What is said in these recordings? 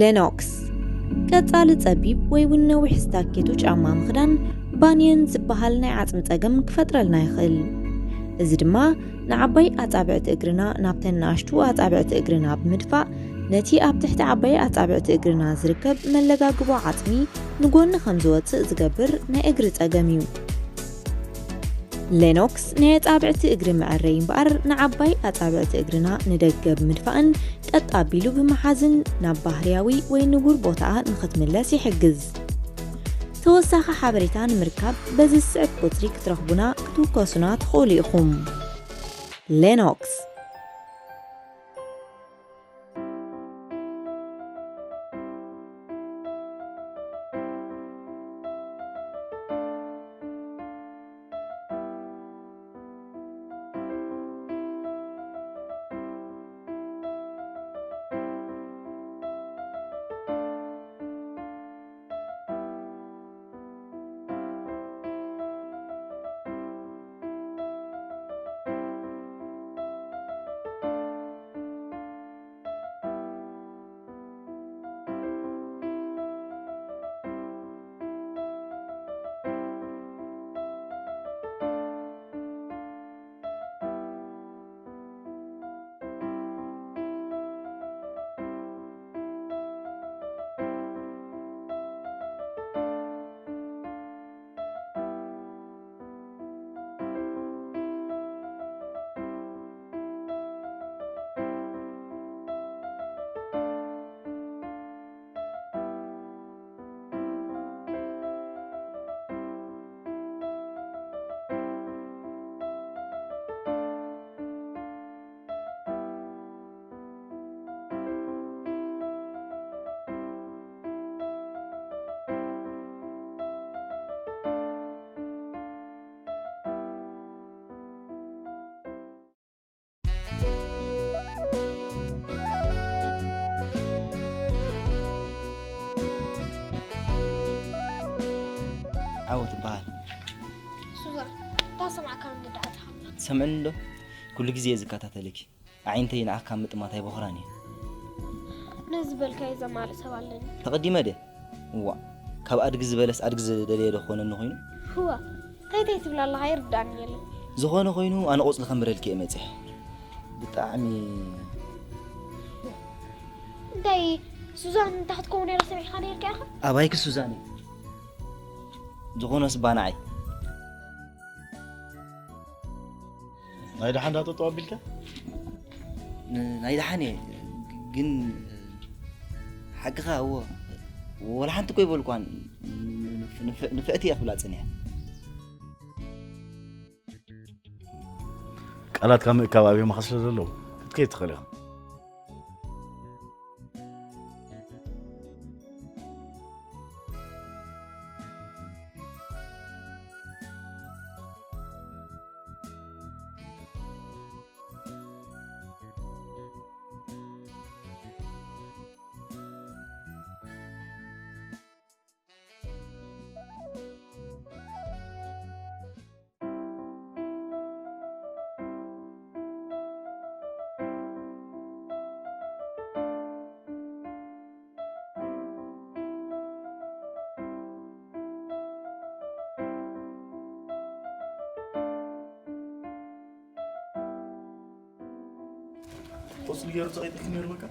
ሌኖክስ ቀጻሊ ጸቢብ ወይ እውን ነዊሕ ስታኬቶ ጫማ ምኽዳን ባንየን ዝበሃል ናይ ዓጽሚ ጸገም ክፈጥረልና ይኽእል። እዚ ድማ ንዓባይ ኣጻብዕቲ እግርና ናብተን ንኣሽቱ ኣጻብዕቲ እግርና ብምድፋእ ነቲ ኣብ ትሕቲ ዓባይ ኣጻብዕቲ እግርና ዝርከብ መለጋግቦ ዓጽሚ ንጎኒ ከም ዝወጽእ ዝገብር ናይ እግሪ ጸገም እዩ። ሌኖክስ ናይ ኣጻብዕቲ እግሪ መዐረይ እምበኣር ንዓባይ ኣጻብዕቲ እግርና ንደገ ብምድፋእን ቀጥ ኣቢሉ ብምሓዝን ናብ ባህርያዊ ወይ ንቡር ቦታኣ ንኽትምለስ ይሕግዝ። ተወሳኺ ሓበሬታ ንምርካብ በዚ ዝስዕብ ቁጽሪ ክትረኽቡና ክትውከሱና ትኽእሉ ኢኹም። ሌኖክስ። ዓወት ይበሃል። ሱዛን፣ እንታይ ሰማዕካ እንድዓት ሓምና? ትሰምዕኒ ዶ? ኩሉ ግዜ እየ ዝከታተለኪ። ኣዒንተይ ንዓካ ምጥማት ኣይቦኽራን እየ። ነዚ በልካዮ ዘማልእ ሰብ ኣለኒ። ተቐዲመ ድየ? እዋእ፣ ካብ ኣድጊ ዝበለስ ኣድጊ ዝደለየ ዶ ክኾነኒ ኮይኑ? እዋ፣ እንታይ እንታይ ትብል ኣለኻ? ኣይርድኣንን የለን። ዝኾነ ኮይኑ ኣነ ቆጽሊ ከንብረልኪ እየ መጺሐ። ብጣዕሚ እንታይ ሱዛን እንታይ ክትከውን ነይራ ሰሚዕካ ነይርካ ኢኻ? ኣባይኪ ሱዛን እዩ። ዝኾነስ እባ ንዓይ። ናይ ደሓን ዳጠጠው ኣቢልካ? ናይ ደሓን እየ ግን ሓቅኻ እዎ ወላ ሓንቲ እኮ ይበልኳን ንፍዕቲ እያ ክብላ ፀኒሐ። ቃላት ካብ ምእካብ ኣብዮምኻ ስለ ዘለዉ ክትከይድ ትኽእል ኢኻ። ቆጽሊ ገይሩ ጸቂጥልኪ ነይሩ በቃ።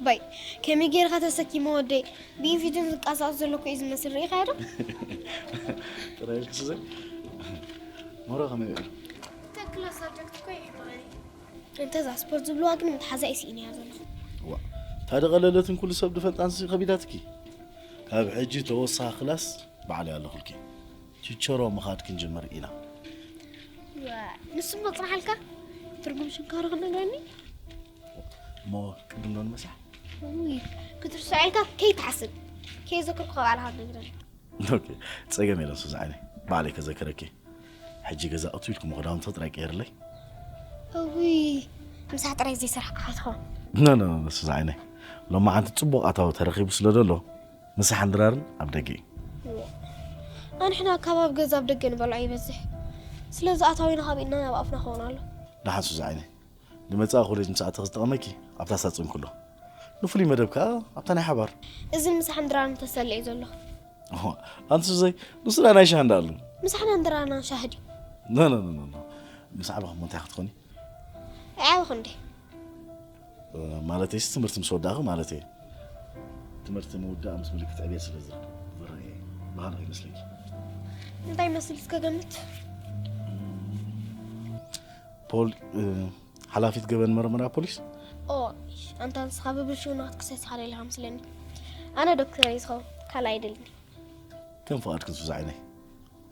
ባይ ከመይ ገይርካ ተሰኪሞ ወደይ ብኢንፊትን ዝቃሳስ ዘሎ እኮ እዩ ዝመስል ርኢኻዮ ዶ? ጥራይ ኢልኪ ስዘይ መሮ ከመይ እዩ? ተክለ ሳብጀክት እኮ እዩ ይበሃል። እንተዛ ስፖርት ዝብልዋ ግን ምትሓዛ እዩ ስኢነያ ዘለኹ። ዋ ታደቐለለትን ኩሉ ሰብ ድፈልጣንሲ ከቢዳትኪ። ካብ ሕጂ ተወሳኺ ክላስ ባዕለይ ኣለኹልኪ። ችቸሮ ምኻድ ክንጅምር ኢና። ንሱ እሞ ጽንሓልካ ትርጉም ሽንካሮ ክነግረኒ እሞ ቅድም ዶ ንመሳሕ? ውይ ክትርስዖ ኢልካ ከይትሓስብ ከየዘክርኩ ካብ ኣልካ ትነግረኒ። ኦኬ ጸገም የለን ሱዚ ዓይነይ ባዕለይ ከዘክረኪ። ሕጂ ገዛ እቱ ኢልኩም ክዳውንቲ ጥራይ ቀይርለይ። እውይ ምሳሕ ጥራይ ዘይሰራሕካ ከይትኸውን። ኖ ኖ ኖ ሱዚ ዓይነይ ሎማዓንቲ ጽቡቕ ኣታዊ ተረኺቡ ስለ ዘሎ ምሳሕን ድራርን ኣብ ደገ እዩ። ኣንሕና ካብ ኣብ ገዛ ኣብ ደገ ንበልዖ ይበዝሕ። ስለዚ ኣታዊና ካብ ኢድና ናብ ኣፍና ክኸውን ኣሎ። ደሓን ሱዚ ዓይነይ ንመጻኢ ኮሌጅ ምሳዕ ተዝጠቐመኪ ኣብታ ሳጹን ክሎ። ንፍሉይ መደብ ከኣ ኣብታ ናይ ሓባር። እዚ ምሳሕ እንድራና ተሰልዕ እዩ ዘሎ። ኣንቲ ሱዘይ፣ ንሱ ናይ ሻሂ እንዳኣሉ። ምሳሕና እንድራና ሻሂ ድዩ? ኖ፣ ኖ፣ ኖ፣ ኖ፣ ኖ። ምስ ዓበኹ እንታይ ክትኾኒ? ኣይዓበኹ እንዴ? እ፣ ማለተይስ ትምህርቲ ምስ ወዳእኹ ማለት እየ። ትምህርቲ ምውዳእ ምስ ምልክት ዕብየት ስለ ዝረአ ባህል ይመስለኪ። እንታይ መስል እስከ ገምት? ፖል፣ እ፣ ሓላፊት ገበን መርመራ ፖሊስ? ኦ፣ ኣንታ ንስኻ ብብልሽው ናትክሰስ ኢኻ ደሊኻ መስለኒ። ኣነ ዶክተር እየ ዝኸውን፣ ካልእ ኣይደልን። ከም ፍቓድክን ሱዚ ዓይነይ።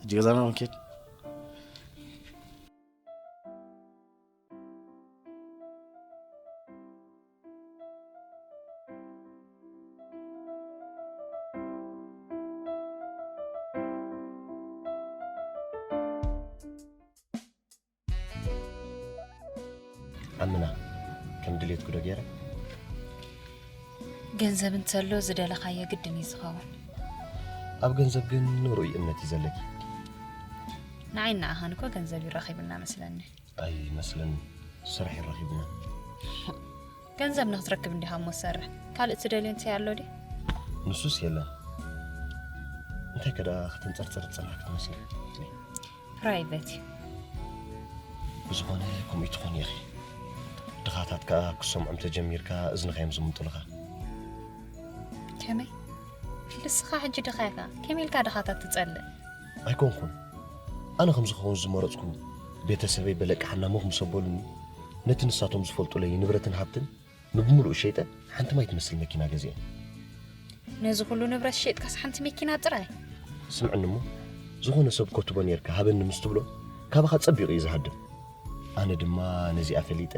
ሕጂ ገዛና ክንከይድ። ዓምና፣ ከም ድሌትኩ ዶ ገይረ? ገንዘብ እንተሎ ዝደለኻዮ ግድን እዩ ዝኸውን። ኣብ ገንዘብ ግን ርኡይ እምነት እዩ ዘለኪ። ንዓይ ንዓኻን እኮ ገንዘብ ይረኺብና መስለኒ። ኣይመስለኒ። ስራሕ ይረኺብና። ገንዘብ ንክትረክብ እንዲኻ እሞ ትሰርሕ። ካልእ ትደልዮ እንታይ ኣሎ ድዩ? ንሱስ የለን። እንታይ ከ ደኣ ክትንጸርጸር ዝጸናሕኪ ትመስሊ? ፕራይቬት እዩ። ብዝኾነ ከምኡ ትኾኒ ኢኺ። ድኻታት ከኣ ክሰምዖም ተጀሚርካ እዝንኻ እዮም ዝምንጥሉኻ። ከመይ? ንስኻ ሕጂ ድኻ ኢኻ። ከመይ ኢልካ ድኻታት ትጸልእ? ኣይኮንኩን። ኣነ ከም ዝኸውን ዝመረጽኩ ቤተሰበይ በለቃ ሓና ሞኽ ምስ ኣበሉኒ፣ ነቲ ንሳቶም ዝፈልጡለይ ንብረትን ሃብትን ንብምሉኡ ሸይጠ ሓንቲ ማይ ትመስል መኪና ገዚኤ። ነዚ ኩሉ ንብረት ሸይጥካስ ሓንቲ መኪና ጥራይ? ስምዕኒ እሞ፣ ዝኾነ ሰብ ኮትቦ ኔርካ ሃበኒ ምስ ትብሎ፣ ካባኻ ጸቢቑ እዩ ዝሃድም። ኣነ ድማ ነዚኣ ፈሊጠ፣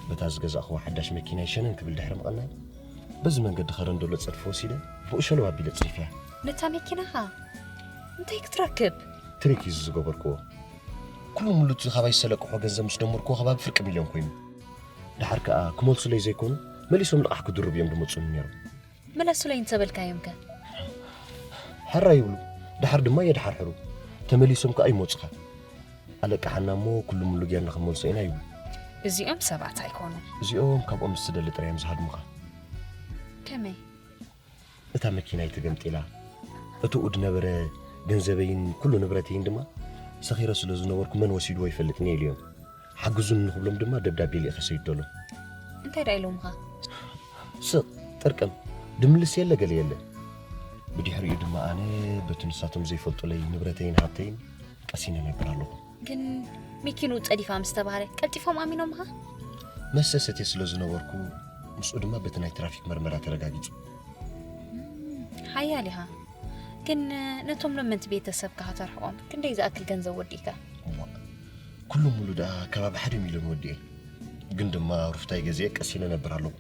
በታ ዝገዛእኽዋ ሓዳሽ መኪናይ ሸነን ክብል ድሕሪ ምቕናይ፣ በዚ መንገዲ ኸረን ደሎ ጸድፊ ወሲደ፣ ብኡ ሸለው ኣቢለ ጽሪፈያ። ነታ መኪናኻ እንታይ ክትረክብ? ትሪክ እዩ ዝገበርክዎ። ኩሉ ሙሉ እቲ ካባይ ዝሰለቅሖ ገንዘብ ምስ ደመርክዎ ከባቢ ፍርቂ ሚልዮን ኮይኑ። ደሓር ከኣ ክመልሱለይ ዘይኮኑ፣ መሊሶም ልቓሕ ክድርቡ እዮም ዝመጹኒ ነይሮም። መለሱለይ እንተበልካዮም ከ? ሕራይ ይብሉ፣ ደሓር ድማ የድሓርሕሩ። ተመሊሶም ከኣ ይመጹኻ። ኣለቃሓና እሞ ኩሉ ሙሉ ጌርና ክንመልሶ ኢና ይብሉ። እዚኦም ሰባት ኣይኮኑን። እዚኦም ካብኦም ምስ ትደሊ ጥራይ እዮም ዝሃድሙኻ። ከመይ? እታ መኪናይ ተገምጢላ። እቲኡ ዝነበረ ገንዘበይን ኩሉ ንብረተይን ድማ ሰኺረ ስለ ዝነበርኩ መን ወሲድዎ ኣይፈልጥን እየ ኢለዮም። ሓግዙኒ ንኽብሎም ድማ ደብዳቤ ልኢኸ ሰዲደሎም። እንታይ ደኣ ኢሎምኻ? ስቕ፣ ጥርቅም፣ ድምልስ የለ ገለ የለ። ብድሕሪኡ ድማ ኣነ በቲ ንሳቶም ዘይፈልጡለይ ንብረተይን ሃብተይን ቀሲነ ነብር ኣለኹ። ግን መኪንኡ ጸዲፋ ምስ ተባህለ ቀልጢፎም ኣሚኖምኻ? መስተ ሰትየ ስለ ዝነበርኩ ምስኡ ድማ በቲ ናይ ትራፊክ መርመራ ተረጋጊጹ። ሓያል ኢኻ። ግን ነቶም ለመንቲ ቤተሰብካ ከተርሕቖም ክንደይ ዝኣክል ገንዘብ ወዲእካ? እሞ፣ ኩሉ ሙሉ ደኣ ከባቢ ሓደ ሚልዮን ወዲኤ። ግን ድማ ሩፍታይ ገዚኤ ቀሲነ ነብር ኣለኹ።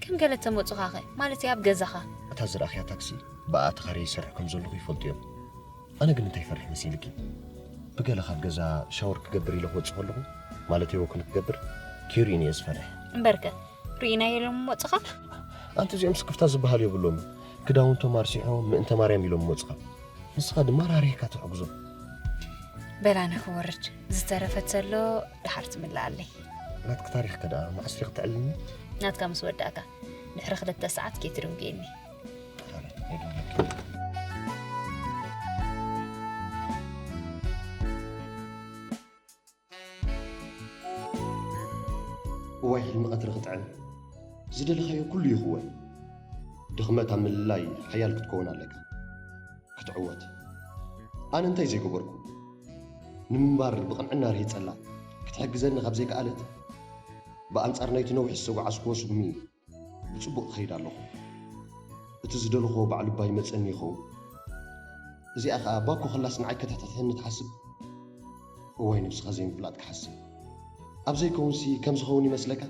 ከም ገለ ተመጹኻኸ? ማለት ኣብ ገዛኻ? እታ ዝረኣኽያ ታክሲ ብኣ ተኻርየ ይሰርሕ ከም ዘለኹ ይፈልጡ እዮም። ኣነ ግን እንታይ ይፈርሕ መሲልኪ? ብገለ ካብ ገዛ ሻወር ክገብር ኢለ ክወጽእ ከለኹ፣ ማለተይ ወክ ንክገብር፣ ከይርእዩኒ እየ ዝፈርሕ። እምበርከ፣ ርኢናዮ ኢሎም ምወጽኻ? ኣንቲ እዚኦም ስክፍታ ዝበሃል የብሎምን። ክዳውንቶም ኣርሲሖም ምእንተ ማርያም ኢሎም ምወጽኻ። ንስኻ ድማ ራህሪህካ ተሕግዞ። በል ኣነ ክወርድ፣ ዝተረፈ ተሎ ደሓር ትምልኣለይ። ናትኪ ታሪኽ ከ ደኣ መዓስ ዲኺ ተዕልልኒ? ናትካ ምስ ወዳእካ ድሕሪ ክልተ ሰዓት ኬትሪንግ እየኒ። ኣነ የድንገኪ። እዋይ ሕልሚ ቀትሪ ክጥዕም። ዝደለኻዮ ኩሉ ይኽወል። ድኽመት ኣብ ምልላይ ሓያል ክትከውን ኣለካ። ክትዕወት። ኣነ እንታይ ዘይገበርኩ? ንምንባር ብቕንዕና ርሂጸላ፣ ክትሕግዘኒ ካብ ዘይከኣለት፣ ብኣንጻር ናይቲ ነዊሕ ዝተጓዓዝኩዎ ስጉሚ ብጽቡቕ እኸይድ ኣለኹ። እቲ ዝደለኹዎ ባዕሉ እባ ይመጸኒ ይኸውን። እዚኣ ኸኣ ባኮ ኸላስ ንዓይ ከተሕትሕተኒ ትሓስብ? እዋይ ነብስኻ ዘይምፍላጥ ክሓስብ። ኣብ ዘይከውንሲ ከም ዝኸውን ይመስለካ?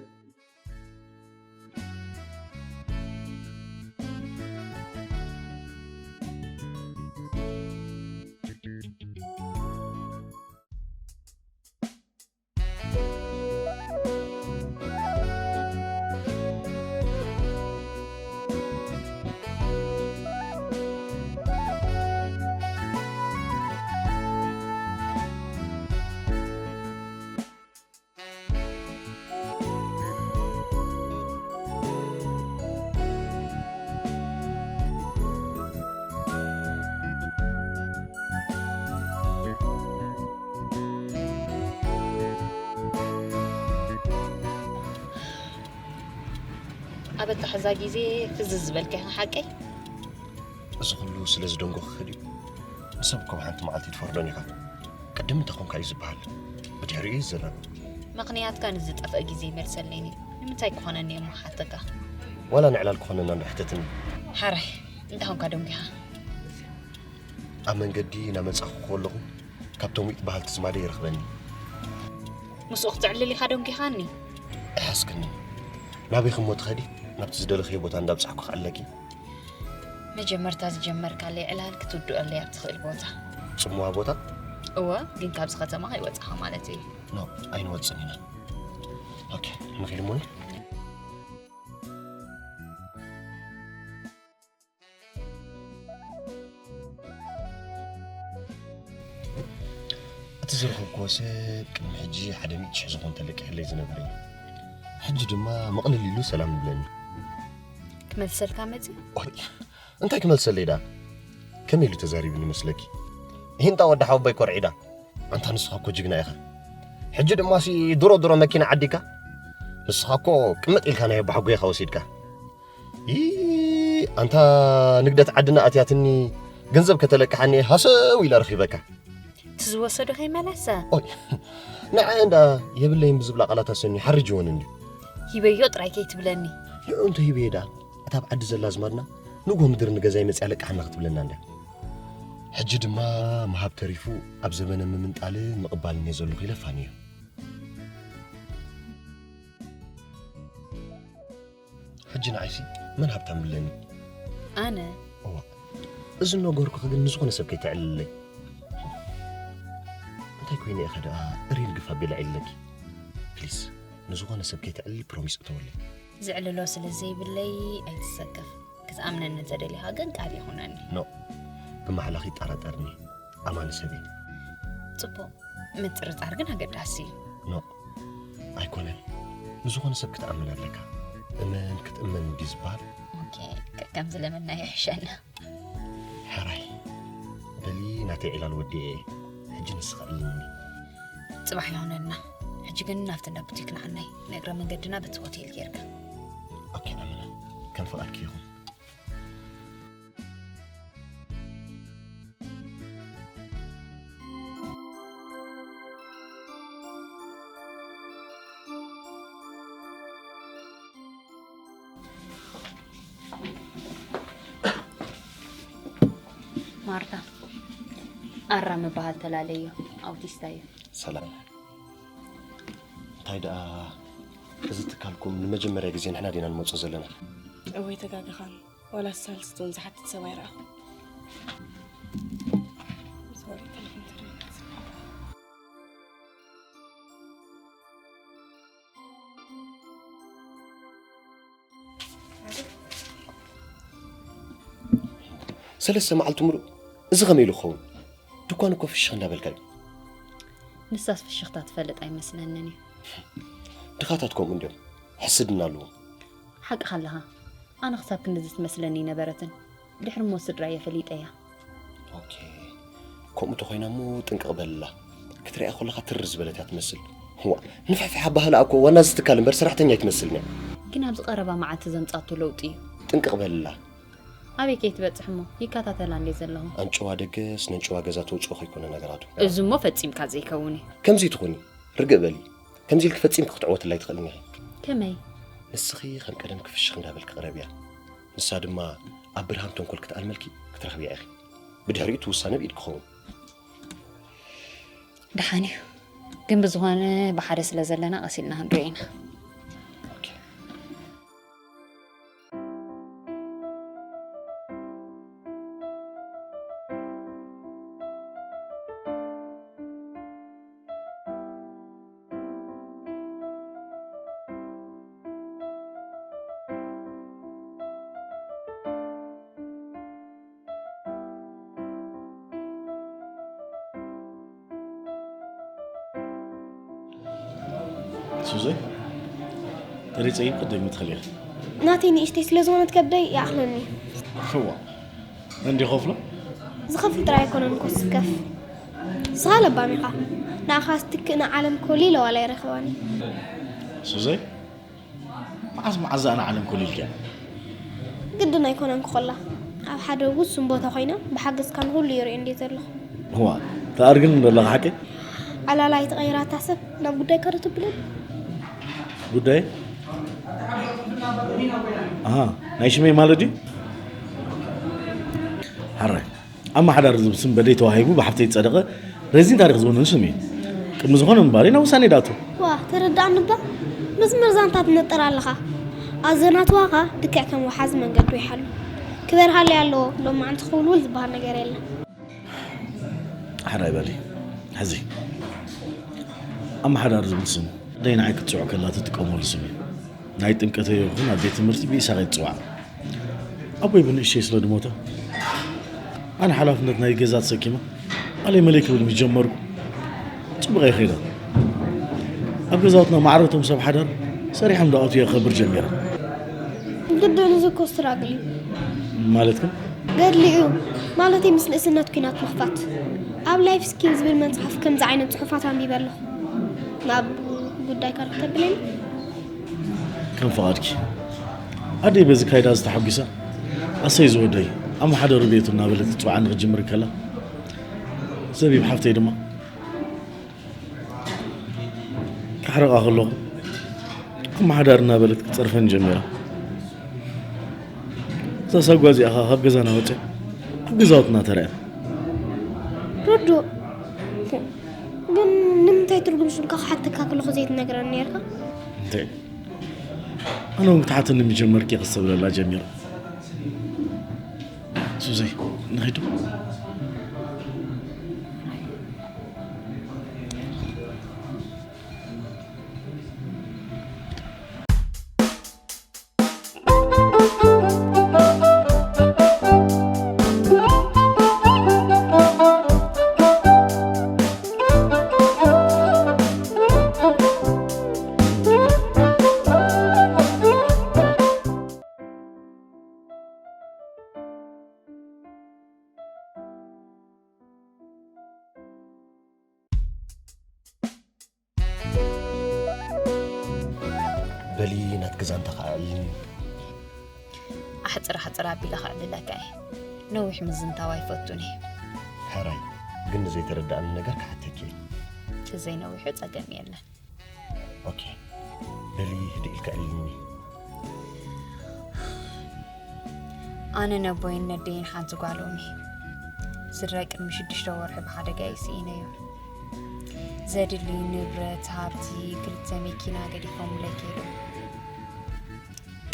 ኣብ ኣተሓዛ ግዜ ፍዝዝ ዝበልካ ኢኻ ሓቀይ? እዚ ኩሉ ስለ ዝደንጎኽኺ ድዩ? ንሰብ እኮ ብሓንቲ መዓልቲ ትፈርዶን ኢኻ። ቅድም እንተ ኾንካ እዩ ዝበሃል፣ ብድሕሪኡ እዩ ዝዝረብ። ምኽንያትካ ንዝጠፍአ ግዜ ይመልሰለይን እዩ። ንምንታይ ክኾነኒ እየ እሞ ክሓተካ? ዋላ ንዕላል ክኾነና እንዶ ሕተትኒ። ሓራይ፣ እንታይ ኾንካ ደንጊኻ? ኣብ መንገዲ እናመጻኹ ከለኹ ካብቶም ዊጥ በሃልቲ ዝማደይ ይረኽበኒ። ምስኡ ክትዕልል ኢኻ ደንጊኻኒ? ኣይሓዝክኒ። ናበይ ክሞ ትኸዲ? ናብቲ ዝደለኽዮ ቦታ እንዳብጻሕኩ ክዕለኪ። መጀመርታ ዝጀመርካለይ ዕላል ክትውድኦለይ ኣብ ትኽእል ቦታ። ጽምዋ ቦታ? እወ፣ ግን ካብዚ ከተማ ከይወጻኻ ማለት እዩ። ኖ፣ ኣይንወጽን ኢና። ኦኬ፣ ንኺድ እሞ። እቲ ዝረኸብክዎ ሰብ ቅድሚ ሕጂ ሓደ ሚእቲ ሽሕ ዝኾን ተለቂሕለይ ዝነበረ እዩ። ሕጂ ድማ መቕልል ኢሉ ሰላም ይብለኒ። ክመልሰልካ መጺኡ? ኦይ፣ እንታይ ክመልሰለይ ደኣ? ከመይ ኢሉ ተዛሪቡኒ መስለኪ? ሂንጣ ወዲ ሓወቦይ ኮርዒዳ። ኣንታ ንስኻ እኮ ጅግና ኢኻ። ሕጂ ድማ ሲ ድሮ ድሮ መኪና ዓዲካ። ንስኻ እኮ ቅምጥ ኢልካ ናይ ኣባሓጎይኻ ወሲድካ። ይ-፣ ኣንታ ንግደት ዓድና ኣትያትኒ ገንዘብ ከተለቅሓኒ ሃሰው ኢለ ረኺበካ። እቲ ዝወሰዶ ከይመለሰ? ኦይ፣ ንዓ እንዳ የብለይን ብዝብላ ቃላት ኣሰኒ ሓርጅወን እንዲ። ሂበዮ ጥራይ ከይትብለኒ። ንዑ እንተ ሂበዮ ደኣ፣ እታ ኣብ ዓዲ ዘላ ኣዝማድና ንጎ ምድሪ ንገዛይ መጽያ ለቅሓና ክትብለና እንዳ። ሕጂ ድማ ምሃብ ተሪፉ ኣብ ዘመነ ምምንጣልን ምቕባልን እየ ዘለኹ ኢለ ፋንዮ። ሕጂ ንዓይሲ መን ሃብታም ብለኒ? ኣነ። እዋ፣ እዚ ነገርኩኺ ግን ንዝኾነ ሰብ ከይተዕልለይ። እንታይ ኮይነ ኢኻ ደኣ ሪል ግፋ ቢላ ኢለኪ? ፕሊስ፣ ንዝኾነ ሰብ ከይተዕልል ፕሮሚስ እተወለይ። ዝዕልሎ ስለ ዘይብለይ ኣይትሰከፍ። ክትኣምነኒ እንተደሊኻ ግን ቃል ይኹነኒ። ኖ፣ ብማዕላኺ ይጠራጠርኒ። ኣማኒ ሰብ እዩ። ጽቡቕ። ምጥርጣር ግን ኣገዳሲ እዩ። ኖ፣ ኣይኮነን። ንዝኾነ ሰብ ክትኣምን ኣለካ። እመን ክትእመን እንዲ ዝበሃል። ኦኬ፣ ከ-፣ ከምዚ ለመና ይሕሸና። ሕራይ፣ በሊ ናተይ ዕላል ወዲኤ እየ። ሕጂ ንስኻ እልምኒ። ጽባሕ ይሆነልና። ሕጂ ግን ናብቲ እንዳ ቡቲክ ንዓናይ። ንእግረ መንገድና በቲ ሆቴል ጌርካ። ኦኬ፣ ኣመና። ከም ፍቓድኪ ይኹን። ማርታ፣ ኣራ ምበሃል ተላለዮ፣ ኣውቲስታ እዩ። ሰላም። እንታይ ደኣ፣ እዚ ትካልኩም ንመጀመርያ ግዜ ንሕና ዲና ንመጾ ዘለና? እወ፣ ተጋግኻ። ዋላ ሳልስቲ እውን ዝሓትት ሰብ ኣይረኣኹ። ሶሪ፣ ቴሌፎን ተደዊሉ። ሰለስተ መዓልቲ ምሉእ እዚ ከመይ ኢሉ ክኸውን? ድኳን እኮ ፍሽኽ እንዳበልካ እዩ። ንሳስ ፍሽኽታ ትፈልጥ ኣይመስለንን እዩ። ድኻታት ከምኡ እንድዮም፣ ሕስድና ኣለዎም። ሓቅኻ ኣለኻ። ኣነ ክሳብ ክንድዚ ትመስለኒ ኣይነበረትን። ድሕሪ ሞት ስድራየ ፈሊጠያ። ኦኬ። ከምኡ ተኾይና እሞ ጥንቅቕ በልላ። ክትሪኣ ከለኻ ትር ዝበለት እያ ትመስል። ዋእ፣ ንፍሕፍሕ ኣባህላ እኮ ዋና እዚ ትካል እምበር ሰራሕተኛ ኣይትመስልን እያ። ግን ኣብዚ ቀረባ መዓልቲ ዘምጻቶ ለውጢ እዩ። ጥንቅቕ በልላ። ኣበይ ከይትበጽሕ እሞ ይከታተላ እንድየ ዘለኹ። ኣንጭዋ ደገስ ነንጭዋ ገዛ ተውጽኦ ከይኮነ ነገራቱ። እዚ እሞ ፈጺምካ ዘይከውን እዩ። ከምዚ ትኾኒ፣ ርግእ በሊ። ከምዚ ኢልኪ ፈጺምኪ ክትዕወትላ ኣይትኽእልን ኢኺ። ከመይ? ንስኺ ከም ቀደምኪ ፍሽኽ እንዳበልኪ ቅረብያ። ንሳ ድማ ኣብ ብርሃን ተንኮል ክትኣልመልኪ ክትረኽብያ ኢኺ። ብድሕሪኡ እቲ ውሳነ ብኢድኪ ክኸውን። ደሓን እዩ። ግን ብዝኾነ ብሓደ ስለ ዘለና ቀስ ኢልና ክንሪኦ ኢና። ኦኬ። ሱዘይ፣ ተሪጸይ ክትደግሚ ትኽእሊ ኢኺ። ናተይ ንእሽተይ ስለ ዝኾነት ከብደይ ይኣኽለኒ። እዋ፣ መን ድዩ ከፍሎ? ዝኸፍል ጥራይ ኣይኮነን እኮ ዝስከፍ። ንስኻ ለባም ኢኻ። ንኣኻ ዝትክእ ንዓለም ኮሊለ ዋላ ኣይረኸባን እዩ። ሱዘይ፣ መዓስ መዓዝ ኣነ ዓለም ኮሊልኪያ? ግድን ኣይኮነን ክኾላ ኣብ ሓደ ውሱን ቦታ ኮይነ ብሓገዝካ ንኹሉ ይሪኦ እንዴ ዘለኹ። ዋ፣ ተኣርግን ዘለኻ ሓቂ? ዓላላ ኣይተቐይራታ ሰብ ናብ ጉዳይካ ዶ ትብለኒ? ጉዳይ ኣሃ፣ ናይ ሽመይ ማለት ድዩ? ሓራይ ኣመሓዳሪ ዝብል ስም በደይ ተዋሂቡ ብሓፍተይ ዝፀደቐ ረዚን ታሪክ ዝውንን ስም እዩ። ቅድሚ ዝኾነ ምንባር ናብ ውሳኔ ዳኣቱ። ዋ ተረዳእኒ እባ። መስመር ዛንታ ትነጥር ኣለኻ። ኣዘናትዋኻ ልክዕ ከም ወሓዚ መንገዱ ይሓሉ። ክበርሃለይ ኣለዎ ሎማዕንቲ ክውልውል ዝበሃል ነገር የለን። ሓራይ በሊ ሕዚ ኣመሓዳሪ ዝብል ስም ደይ ንዓይ ክትፅውዕ ከላ ትጥቀመሉ ስም እዩ። ናይ ጥምቀተይ ይኹን ኣብ ቤት ትምህርቲ ብኢሳቐ ይፅዋዕ። ኣቦይ ብንእሽተይ ስለ ድሞተ ኣነ ሓላፍነት ናይ ገዛ ተሰኪመ ኣለይ መለይ ክብል ምስ ጀመርኩ ፅቡቕ እየ ከይደ። ኣብ ገዛውትና ማዕረቶም ሰብ ሓዳር ሰሪሖም ዳኣቱ እየ ክኸብር ጀሚረ። ግድን እዚ እኮ ስትራግል እዩ። ማለት ግን ገድሊ እዩ። ማለተይ ምስ ንእስነት ኲናት ምኽፋት። ኣብ ላይፍ ስኪል ዝብል መፅሓፍ ከምዚ ዓይነት ፅሑፋት ኣንቢበ ኣለኹ። ናብ ጉዳይካ ዶ ክተብለኒ? ከም ፍቓድኪ ኣደይ በዚ ካይዳ ዝተሓጒሳ ኣሰይ ዝወደይ ኣመሓደሩ ቤቱ እናበለት ክትፅውዓኒ ክጅምር ከላ ዘቢብ ሓፍተይ ድማ ክሕረቓ ከለኹ ኣመሓዳሪ እናበለት ክትፀርፈኒ ጀሚራ። እዛ ሳጓ እዚኣ ኸዓ ካብ ገዛና ወፅያ ኣብ ገዛውትና ተረእያ። ርዱእ። ግን ንምንታይ ትርጉም ሽምካ ክሓተካ ከለኹ ዘይትነግረኒ ነርካ? እንታይ ኣነ እውን ክትሓተኒ ምጀመርኪ ክሰብለላ ጀሚራ። ሱዘይ ንኺዱ። በሊ ናት ገዛንታ ከዓልኒ። ኣሕፅር ኣሕፅር ኣቢለ ከዕልለካ እየ። ነዊሕ ምዝንታው ኣይፈቱን እየ። ሕራይ ግን ንዘይተረዳእኒ ነገር ክሓተኪ እየ። ተዘይነዊሑ ፀገም የለን። ኦኬ በሊ ህድእ ኢልካ ዕልልኒ። ኣነ ነቦይን ነደይን ሓንቲ ጓሎም እየ። ስድራይ ቅድሚ ሽዱሽተ ወርሒ ብሓደጋ እዩ ስኢነዮም። ዘድሊ ንብረት ሃብቲ ክልተ መኪና ገዲፎምለይ ከይዶም።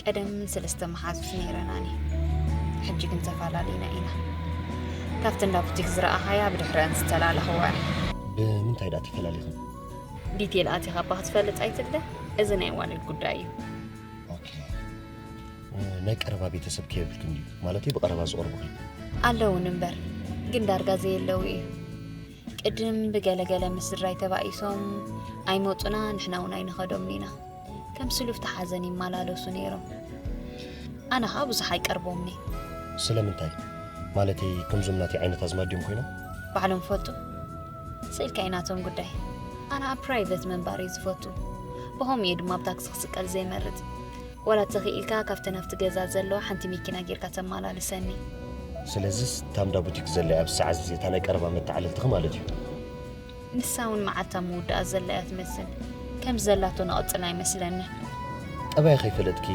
ቀደም ሰለስተ መሓዙት ነይረናኒ። ሕጂ ግን ተፈላለና ኢና። ካብቲ እንዳ ቡቲክ ዝረኣኻያ ብድሕረን ዝተላለኽዋ እየ። ብምንታይ ዳ ተፈላሊኹም? ዲቴል ኣቲኻ እባ ክትፈልጥ ኣይትለ። እዚ ናይ ዋልድ ጉዳይ እዩ። ኦኬ። ናይ ቀረባ ቤተሰብ ከየብልክን ድዩ? ማለተይ ብቐረባ ዝቐርቡኺ? ኣለውን እምበር ግን ዳርጋ ዘየለዉ እዩ። ቅድም ብገለገለ ምስ ስድራይ ተባኢሶም ኣይመፁና ንሕና እውን ኣይንኸዶምን ኢና። ከም ስሉፍቲ ሓዘን ይመላለሱ ነይሮም። ኣነ ኸዓ ብዙሕ ኣይቀርቦምን እየ። ስለምንታይ? ማለተይ ከምዞም ናተይ ዓይነት ኣዝማድ ድዮም ኮይኖም? ባዕሎም ፈልጡ። ስኢልካ እዩ ናቶም ጉዳይ። ኣነ ኣብ ፕራይቨት ምንባር እየ ዝፈቱ። ብኸምኡ እየ ድማ ኣብ ታክሲ ክስቀል ዘይመርፅ። ዋላ ተኽኢልካ ካብተን ኣብቲ ገዛ ዘለዋ ሓንቲ መኪና ጌርካ ተመላልሰኒ። ስለዚስ እታ እንዳ ቡቲክ ዘላ እያ ኣብዚ ሰዓት እዚ እታ ናይ ቀረባ መተዓለልትኺ ማለት እዩ። ንሳ እውን መዓልታ ምውዳኣ ዘላ እያ ትመስል። ከምዚ ዘላቶ ንቐፅል ኣይመስለንን። ጠባያ ከይፈለጥኪ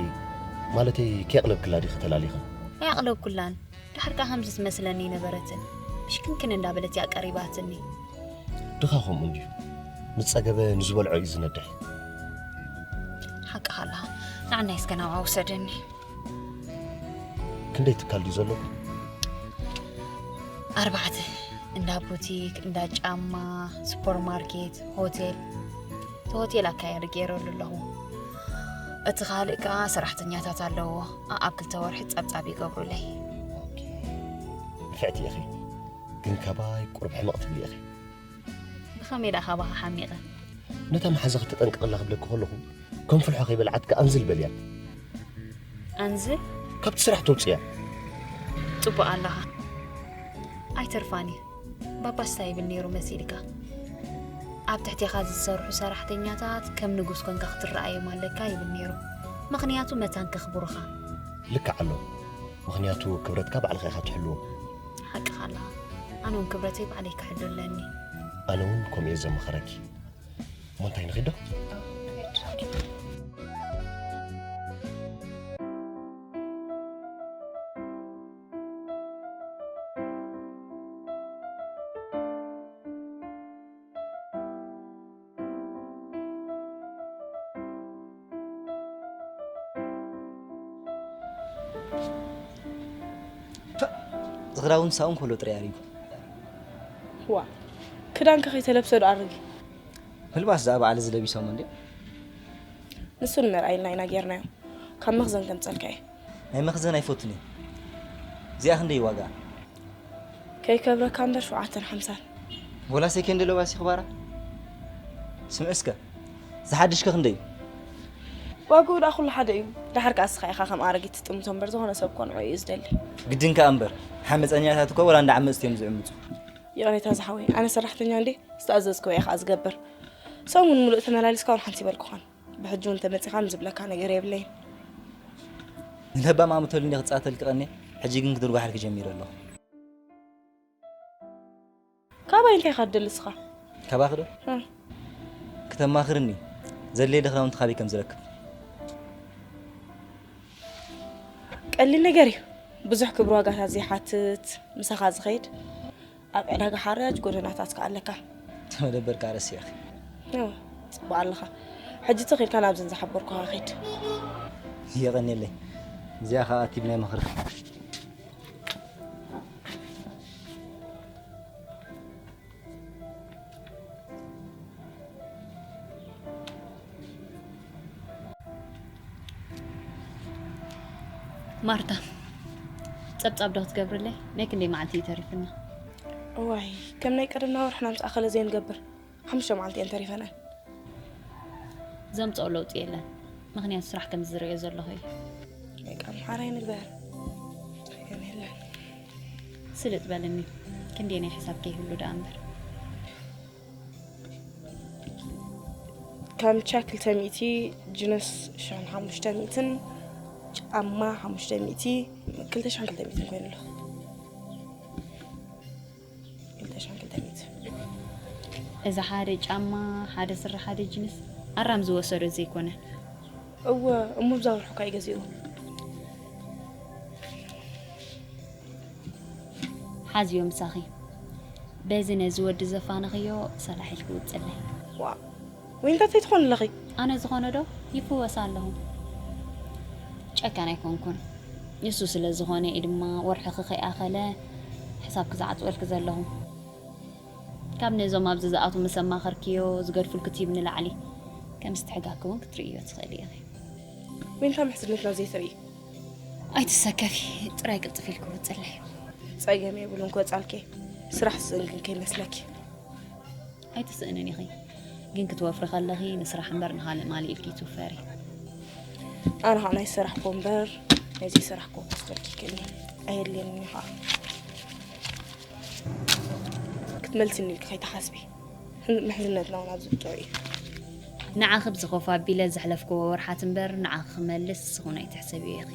ማለተይ ከየቕለብክላ ዲኺ ተላሊኺ? ኣይኣቕለብኩላን። ድሓር ከኣ ከምዚ ትመስለኒ ኣይነበረትን። ብሽክንክን እንዳበለት እያ ቀሪባትኒ። ድኻ ከምኡ እንድዩ። ምስ ጸገበ ንዝበልዖ እዩ ዝነድሕ። ሓቅኻ ኣለኻ። ንዓናይ እስከ ናብኣ ውሰደኒ። ክንደይ ትካል ድዩ ዘለኩም? ኣርባዕተ። እንዳ ቡቲክ፣ እንዳ ጫማ፣ ሱፐርማርኬት፣ ሆቴል። እቲ ሆቴል ኣካያዲ ገይረሉ ኣለኹ። እቲ ካልእ ከኣ ሰራሕተኛታት ኣለዎ። ኣኣብ ክልተ ወርሒ ጸብጻብ ይገብሩለይ። ንፍዕቲ ኢኺ፣ ግን ካባይ ቁሩብ ሕመቕ ትብሊ ኢኺ። ብኸመይ ደኣ ካባኻ ሓሚቐ? ነታ መሓዛኺ ተጠንቀቕላ ክብለኪ ከለኹ ከም ፍልሖ ከይበልዓትኪ ኣንዝል በልያ። ኣንዝል? ካብቲ ስራሕ ተውፅያ። ጽቡቕ ኣለኻ። ኣይተርፋን እዩ። ባባስ እንታይ ይብል ነይሩ መሲልካ? ኣብ ትሕቴኻ ዝሰርሑ ሰራሕተኛታት ከም ንጉስ ኮንካ ክትረኣዮም ኣለካ ይብል ነይሩ። ምኽንያቱ መታን ከኽብሩኻ። ልክዕ ኣሎ። ምኽንያቱ ክብረትካ ባዕልኻ ኢኻ ትሕልዎ። ሓቅኻ ኣለኻ። ኣነ እውን ክብረተይ ባዕለይ ክሕሉ ኣለኒ። ኣነ እውን ከምኡ እየ ዘመኽረኪ። እሞ እንታይ ንኺዶ? ዝኽዳውን ሳውን ከሎ ጥራይ ኣሪጉ። ዋ፣ ክዳንከ ከይተለብሰ ዶ ኣርጊ? ምልባስ ደኣ በዓል እዚ ለቢሶም እንዴ? ንሱ ንመርኣይልና ኢና ጌርናዮ። ካብ መኽዘን ከምጸልካ እየ። ናይ መኽዘን ኣይፈቱን እየ። እዚኣ ክንደይ ዋጋ? ከይከብረካ እምበር ሸውዓተን ሓምሳን። ወላ ሴኬንድ ለባሲ ክባራ? ስምዕ እስከ፣ ዝሓድሽ ከ ክንደይ እዩ? ዋግኡ ደኣ ኩሉ ሓደ እዩ። ደሓር ከኣ እስኻ ኢኻ ከም ኣረጊት ትጥምቶ እምበር ዝኾነ ሰብ ኮንዑ እዩ ዝደሊ። ግድን ከኣ እምበር፣ ሓመፀኛታት እኮ ወላ እንዳ ዓመፅቲ እዮም ዝዕምፁ። ይቕሬታ ዝሓወይ፣ ኣነ ሰራሕተኛ እንዴ? ዝተኣዘዝክዎ እየ ከኣ ዝገብር። ሰሙን ሙሉእ ተመላሊስካ እውን ሓንቲ ይበልኩኻን። ብሕጂ እውን ተመጺኻ ዝብለካ ነገር የብለይን። ንለባም ኣምተሉኒ ክጻተልኪ ቀንየ፣ ሕጂ ግን ክድርጓሓልኪ ጀሚረ ኣለኹ። ካባይ እንታይ ኢኻ ትደሊ እስኻ? ካባኺ ዶ? እ። ክተማኽርኒ፣ ዘድልየ ክዳውንቲ ካበይ ከም ዝረክብ። ቀሊል ነገር እዩ። ብዙሕ ክብሪ ዋጋታት ዘይሓትት፣ ምሳኻ ዝኸይድ፣ ኣብ ዕዳጋ ሓራጅ ጎደናታት ከኣ ኣለካ። እቲ መደበር ከኣ ረሲዕኺ። ኦ፣ ጽቡቕ ኣለኻ። ሕጂ ትኽ ኢልካ ናብዘን ዝሓበርኩኻ ኺድ። የቐንየለይ። እዚኣ ኸኣ ቲብ ናይ ምኽርኺ። ማርታ፣ ጸብጻብ ዶ ክትገብርለይ? ናይ ክንደይ መዓልቲ እዩ ተሪፍና? እዋይ፣ ከም ናይ ቀደምና ወርሕና ምስ ኣኸለ ዘይንገብር። ሓሙሽተ መዓልቲ እየን ተሪፈናን። ዘምጽኦ ለውጢ የለን። ምኽንያቱ ስራሕ ከም ዝርእዮ ዘለኹ እዩ። ናይ ቃል ምሓራይ ንግበር። ጸገም የለን። ስልጥ በልኒ። ክንደይ ናይ ሕሳብ ከይህሉ ደኣ እምበር። ካምቻ ክልተ ሚእቲ፣ ጅንስ ሽሕን ሓሙሽተ ሚእትን፣ ጫማ ሓሙሽተ ሚእቲ፣ ክልተ ሽሕን ክልተ ሚእትን ኮይኑ ኣሎ። ክልተ ሽሕን ክልተ ሚእቲ። እዚ ሓደ ጫማ፣ ሓደ ስረ፣ ሓደ ጅንስ ኣራም ዝወሰዶ ዘይኮነ። እወ፣ እሞ ብዛ ወርሑ እኳ እዩ ገዚኡ። ሓዝዮ ምሳኺ። በዚ ነዚ ወዲ ዘፋነኽዮ ሰላሕ ኢልኪ ውጽለይ። ዋ፣ ወይንታት ኣይትኾን ኣለኺ? ኣነ ዝኾነ ዶ? ይፍወስ ኣለኹ። ጨካን ኣይኮንኩን። ንሱ ስለ ዝኾነ እዩ ድማ ወርሕኺ ከይኣኸለ ሕሳብኪ ዝዓጽወልኪ ዘለኹ። ካብ ነዞም ኣብዚ ዝኣትዉ ምስ ኣማኸርክዮ ዝገድፉልኪ ቲብ ንላዕሊ ከም ዝትሕጋኪ እውን ክትርእዮ ትኽእሊ ኢኺ። ወይንታ ምሕዝነትና ዘይትርኢ? ኣይትሰከፊ፣ ጥራይ ቅልጥፍ ኢልኪ ውጽለይ። ጸገም የብሉን ክወጻልኪ፣ ስራሕ ዝስእን ግን ከይመስለኪ። ኣይትስእንን ኢኺ፣ ግን ክትወፍሪ ከለኺ ንስራሕ እምበር ንኻልእ ማል ኢልኪ ትውፈሪ። ኣነ ኸዓ ናይ ዝሰራሕክዎ እምበር ናይ ዘይሰራሕክዎ ክወስደልኪ ይክእልኒ ኣየድልየንን እዩ ኸዓ። ክትመልስኒ ኢልኪ ከይትሓስቢ፣ ምሕዝነትና እውን ኣብዚ ብጥዑይ እዩ። ንዓኺ ብዝኸፍኦ ኣቢለ ዘሕለፍክዎ ወርሓት እምበር ንዓኺ ክመልስ ንስኺ እውን ኣይትሕሰብዮ ኢኺ።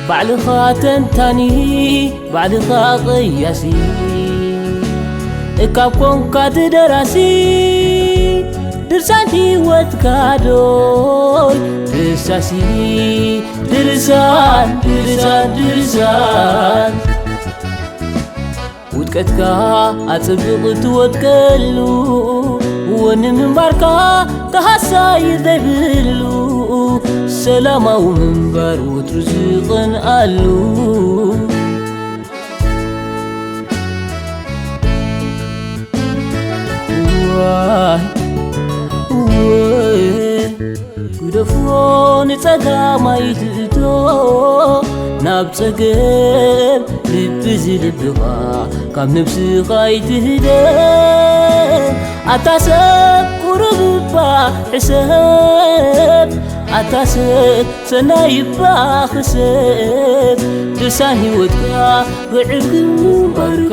ባዕልኻ ተንታኒ፣ ባዕልኻ ቐያሲ፣ እካብ ኮንካ እቲ ደራሲ፣ ድርሳን ህይወትካ ዶይ ዳሲ ድርሳን ድርሳን ድርሳን ውድቀትካ ኣጽብቕ ትወድቀሉ ወኒ ምንባርካ ካሃሳይ ዘይብሉ ሰላማዊ ምንባር ወትሩ ዝቕንኣሉ ዋይ ወይ ግደፎ ንጸጋም ኣይትእቶ ናብ ጸገም ልቢ ዝልብኻ ካብ ነብስኻ ኣይትህደ ኣታ ሰብ ቁሩብ እባ ሕሰብ ኣታ ሰብ ሰናይ እባ ክሰብ ድርሳን ህይወትካ ክዕርግ ምንባርካ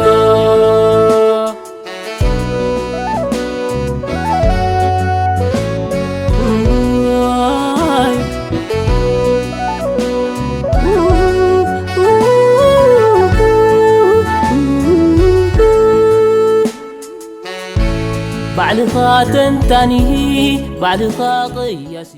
ባዕልኻ ተንታኒ ባዕልኻ ቀያሲ